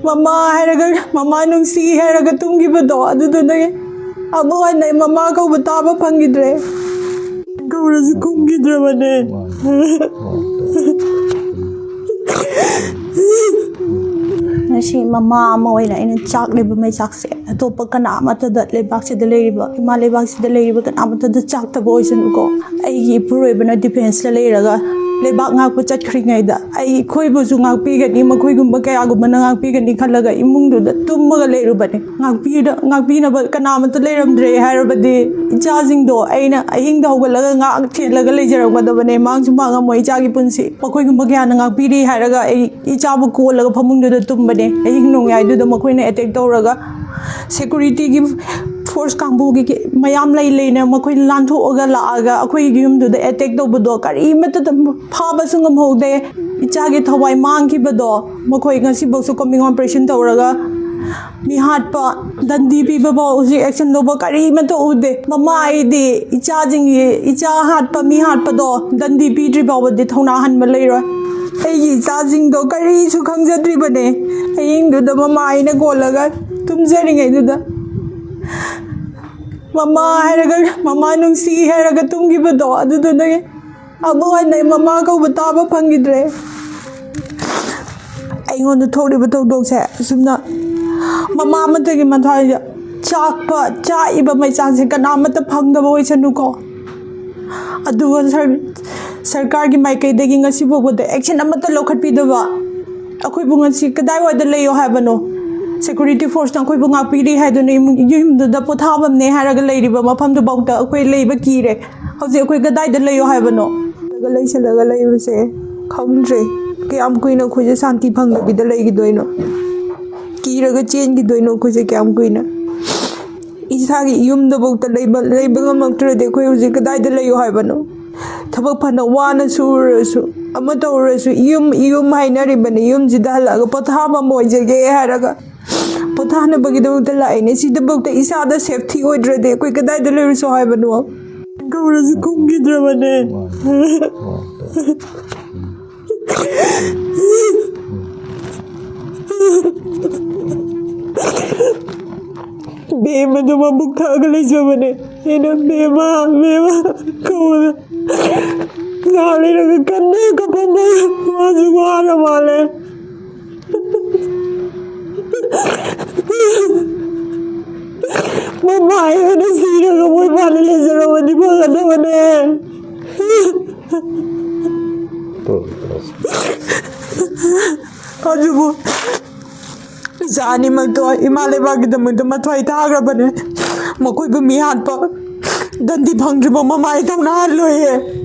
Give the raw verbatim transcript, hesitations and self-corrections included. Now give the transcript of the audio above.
ꯃꯃꯥ ꯍꯥꯏꯔꯒ, ꯃꯃꯥ ꯅꯨꯡꯁꯤ ꯍꯥꯏꯔꯒ ꯇꯨꯝꯈꯤꯕꯗꯣ, ꯑꯗꯨꯗꯨꯗꯒꯤ ꯑꯃꯨꯛ ꯍꯟꯅ ꯑꯩ ꯃꯃꯥ ꯀꯧꯕ ꯇꯥꯕ ꯐꯪꯈꯤꯗ꯭ꯔꯦ꯫ ꯀꯧꯔꯁꯨ ꯈꯨꯝꯈꯤꯗ꯭ꯔꯕꯅꯦ꯫ ꯉꯁꯤ ꯃꯃꯥ ꯑꯃ ꯑꯣꯏꯅ ꯑꯩꯅ ꯆꯥꯛꯂꯤꯕ ꯃꯩꯆꯥꯛꯁꯦ ꯑꯇꯣꯞꯄ ꯀꯅꯥ ꯑꯃꯠꯇꯗ, ꯂꯩꯕꯥꯛꯁꯤꯗ ꯂꯩꯔꯤꯕ, ꯏꯃꯥ ꯂꯩꯕꯥꯛꯁꯤꯗ ꯂꯩꯔꯤꯕ ꯀꯅꯥꯃꯠꯇꯗ ꯆꯥꯛꯇꯕ ꯑꯣꯏꯁꯅꯨꯀꯣ꯫ ꯑꯩꯒꯤ ꯏꯄꯨꯔꯣꯏꯕꯅ ꯗꯤꯐꯦꯟꯁꯇ ꯂꯩꯔꯒ ꯂꯩꯕꯥꯛ ꯉꯥꯛꯄ ꯆꯠꯈ꯭ꯔꯤꯉꯩꯗ ꯑꯩꯈꯣꯏꯕꯨꯁꯨ ꯉꯥꯛꯄꯤꯒꯅꯤ, ꯃꯈꯣꯏꯒꯨꯝꯕ ꯀꯌꯥꯒꯨꯝꯕꯅ ꯉꯥꯛꯄꯤꯒꯅꯤ ꯈꯜꯂꯒ ꯏꯃꯨꯡꯗꯨꯗ ꯇꯨꯝꯃꯒ ꯂꯩꯔꯨꯕꯅꯦ꯫ ꯉꯥꯛꯄꯤꯅ-, ꯉꯥꯛꯄꯤꯅꯕ ꯀꯅꯥꯃꯠꯇ ꯂꯩꯔꯝꯗ꯭ꯔꯦ ꯍꯥꯏꯔꯕꯗꯤ ꯏꯆꯥꯁꯤꯡꯗꯣ ꯑꯩꯅ ꯑꯍꯤꯡꯗ ꯍꯧꯒꯠꯂꯒ ꯉꯥꯛ ꯁꯦꯜꯂꯒ ꯂꯩꯖꯔꯝꯒꯗꯕꯅꯦ꯫ ꯃꯥꯡꯁꯨ ꯃꯥꯡꯉꯝꯃꯣꯏ ꯏꯆꯥꯒꯤ ꯄꯨꯟꯁꯤ꯫ ꯃꯈꯣꯏꯒꯨꯝꯕ ꯀꯌꯥꯅ ꯉꯥꯛꯄꯤꯔꯤ ꯍꯥꯏꯔꯒ ꯑꯩ ꯏꯆꯥꯕꯨ ꯀꯣꯜꯂꯒ ꯐꯃꯨꯡꯗꯨꯗ ꯇꯨꯝꯕꯅꯦ꯫ ꯑꯍꯤꯡ ꯅꯣꯡꯌꯥꯏꯗꯨꯗ ꯃꯈꯣꯏꯅ ꯑꯦꯇꯦꯛ ꯇꯧꯔꯒ ꯁꯦꯀꯨꯔꯤꯇꯤꯒꯤ ꯐꯣꯔꯁ ꯀꯥꯡꯕꯨꯒꯤ ꯃꯌꯥꯝ ꯂꯩ ꯂꯩꯅ ꯃꯈꯣꯏꯅ ꯂꯥꯟꯊꯣꯛꯑꯒ ꯂꯥꯛꯑꯒ ꯑꯩꯈꯣꯏꯒꯤ ꯌꯨꯝꯗꯨꯗ ꯑꯦꯇꯦꯛ ꯇꯧꯕꯗꯣ ꯀꯔꯤꯃꯠꯇꯗ ꯐꯥꯕꯁꯨ ꯉꯝꯍꯧꯗꯦ꯫ ꯏꯆꯥꯒꯤ ꯊꯋꯥꯏ ꯃꯥꯡꯈꯤꯕꯗꯣ ꯃꯈꯣꯏ ꯉꯁꯤꯐꯥꯎꯁꯨ ꯀꯣꯃꯤꯡ ꯑꯣꯄꯔꯦꯁꯟ ꯇꯧꯔꯒ ꯃꯤ ꯍꯥꯠꯄ, ꯗꯟꯗꯤ ꯄꯤꯕ ꯐꯥꯎ ꯍꯧꯖꯤꯛ ꯑꯦꯛꯁꯟ ꯂꯧꯕ ꯀꯔꯤꯃꯠꯇ ꯎꯗꯦ꯫ ꯃꯃꯥ ꯑꯩꯗꯤ ꯏꯆꯥꯁꯤꯡꯒꯤ, ꯏꯆꯥ ꯍꯥꯠꯄ, ꯃꯤ ꯍꯥꯠꯄꯗꯣ ꯗꯟꯗꯤ ꯄꯤꯗ꯭ꯔꯤ ꯐꯥꯎꯕꯗꯤ ꯊꯧꯅꯥ ꯍꯟꯕ ꯂꯩꯔꯣꯏ꯫ ꯑꯩꯒꯤ ꯏꯆꯥꯁꯤꯡꯗꯣ ꯀꯔꯤꯁꯨ ꯈꯪꯖꯗ꯭ꯔꯤꯕꯅꯦ꯫ ꯑꯍꯤꯡꯗꯨꯗ ꯃꯃꯥ ꯑꯩꯅ ꯀꯣꯜꯂꯒ ꯇꯨꯝꯖꯔꯤꯉꯩꯗꯨꯗ ꯃꯃꯥ ꯍꯥꯏꯔꯒ, ꯃꯃꯥ ꯅꯨꯡꯁꯤ ꯍꯥꯏꯔꯒ ꯇꯨꯝꯈꯤꯕꯗꯣ, ꯑꯗꯨꯗꯨꯗꯒꯤ ꯑꯃꯨꯛ ꯍꯟꯅ ꯑꯩ ꯃꯃꯥ ꯀꯧꯕ ꯇꯥꯕ ꯐꯪꯈꯤꯗ꯭ꯔꯦ꯫ ꯑꯩꯉꯣꯟꯗ ꯊꯣꯛꯂꯤꯕ ꯊꯧꯗꯣꯛꯁꯦ ꯑꯁꯨꯝꯅ ꯃꯃꯥ ꯑꯃꯠꯇꯒꯤ ꯃꯊ꯭ꯋꯥꯏꯗ ꯆꯥꯛꯄ, ꯆꯥꯛꯏꯕ ꯃꯩꯆꯥꯛꯁꯦ ꯀꯅꯥꯃꯠꯇ ꯐꯪꯗꯕ ꯑꯣꯏꯁꯅꯨꯀꯣ꯫ ꯑꯗꯨꯒ ꯁꯔ-, ꯁꯔꯀꯥꯔꯒꯤ ꯃꯥꯏꯀꯩꯗꯒꯤ ꯉꯁꯤ ꯐꯥꯎꯕꯗ ꯑꯦꯛꯁꯟ ꯑꯃꯠꯇ ꯂꯧꯈꯠꯄꯤꯗꯕ, ꯑꯩꯈꯣꯏꯕꯨ ꯉꯁꯤ ꯀꯗꯥꯏꯋꯥꯏꯗ ꯂꯩꯌꯣ ꯍꯥꯏꯕꯅꯣ? ꯁꯦꯀꯨꯔꯤꯇꯤ ꯐꯣꯔꯁꯅ ꯑꯩꯈꯣꯏꯕꯨ ꯉꯥꯛꯄꯤꯔꯤ ꯍꯥꯏꯗꯨꯅ ꯏꯃꯨꯡ-, ꯌꯨꯝꯗꯨꯗ ꯄꯣꯊꯥꯐꯝꯅꯦ ꯍꯥꯏꯔꯒ ꯂꯩꯔꯤꯕ ꯃꯐꯝꯗꯨꯐꯥꯎꯗ ꯑꯩꯈꯣꯏ ꯂꯩꯕ ꯀꯤꯔꯦ꯫ ꯍꯧꯖꯤꯛ ꯑꯩꯈꯣꯏ ꯀꯗꯥꯏꯗ ꯂꯩꯌꯣ ꯍꯥꯏꯕꯅꯣ? ꯂꯩꯁꯜꯂꯒ ꯂꯩꯕꯁꯦ ꯈꯪꯗ꯭ꯔꯦ꯫ ꯀꯌꯥꯝ ꯀꯨꯏꯅ ꯑꯩꯈꯣꯏꯁꯦ ꯁꯥꯟꯇꯤ ꯐꯪꯗꯕꯤꯗ ꯂꯩꯈꯤꯗꯣꯏꯅꯣ? ꯀꯤꯔꯒ ꯆꯦꯟꯈꯤꯗꯣꯏꯅꯣ ꯑꯩꯈꯣꯏꯁꯦ ꯀꯌꯥꯝ ꯀꯨꯏꯅ? ꯏꯁꯥꯒꯤ ꯌꯨꯝꯗꯐꯥꯎꯗ ꯂꯩꯕ, ꯂꯩꯕ ꯉꯝꯃꯛꯇ꯭ꯔꯗꯤ ꯑꯩꯈꯣꯏ ꯍꯧꯖꯤꯛ ꯀꯗꯥꯏꯗ ꯂꯩꯌꯣ ꯍꯥꯏꯕꯅꯣ? ꯊꯕꯛ ꯐꯅ ꯋꯥꯅ ꯁꯨꯔꯁꯨ, ꯑꯃ ꯇꯧꯔꯁꯨ, ꯌꯨꯝ, ꯌꯨꯝ ꯍꯥꯏꯅꯔꯤꯕꯅꯤ꯫ ꯌꯨꯝꯁꯤꯗ ꯍꯜꯂꯛꯑꯒ ꯄꯣꯊꯥꯐꯝ ꯑꯣꯏꯖꯒꯦ ꯍꯥꯏꯔꯒ ꯄꯣꯊꯥꯅꯕꯒꯤꯗꯃꯛꯇ ꯂꯥꯛꯏꯅꯦ꯫ ꯁꯤꯗꯐꯥꯎꯗ ꯏꯁꯥꯗ ꯁꯦꯐꯇꯤ ꯑꯣꯏꯗ꯭ꯔꯗꯤ ꯑꯩꯈꯣꯏ ꯀꯗꯥꯏꯗ ꯂꯩꯔꯨꯁꯣ ꯍꯥꯏꯕꯅꯣ? ꯀꯧꯔꯁꯨ ꯈꯨꯝꯈꯤꯗ꯭ꯔꯕꯅꯦ꯫ ꯕꯦꯝꯃꯗꯨ ꯃꯕꯨꯛ ꯊꯛꯑꯒ ꯂꯩꯖꯕꯅꯦ꯫ ꯑꯩꯅ "ꯕꯦꯝꯃ, ꯕꯦꯝꯃ" ꯀꯧꯕꯗ ꯉꯥꯏꯍꯥꯛ ꯂꯩꯔꯒ ꯀꯟꯅ ꯀꯞꯄꯝꯕ꯫ ꯃꯥꯁꯨ ꯋꯥꯔ ꯃꯥꯜꯂꯦ꯫ ꯃꯃꯥ ꯑꯣꯏꯅ ꯁꯤꯔꯒ ꯃꯣꯏ ꯄꯥꯟꯅ ꯂꯩꯖꯔꯕꯗꯤ ꯐꯒꯗꯕꯅꯦ꯫ ꯑꯗꯨꯕꯨ ꯏꯆꯥ ꯑꯅꯤꯃꯛꯇꯣ ꯏꯃꯥ ꯂꯩꯕꯥꯛꯀꯤꯗꯃꯛꯇ ꯃꯊ꯭ꯋꯥꯏ ꯊꯥꯈ꯭ꯔꯕꯅꯦ꯫ ꯃꯈꯣꯏꯕꯨ ꯃꯤꯍꯥꯠꯄ ꯗꯟꯗꯤ ꯐꯪꯗ꯭ꯔꯤꯕ ꯃꯃꯥ ꯏꯊꯧꯅ ꯍꯥꯜꯂꯣꯏꯌꯦ꯫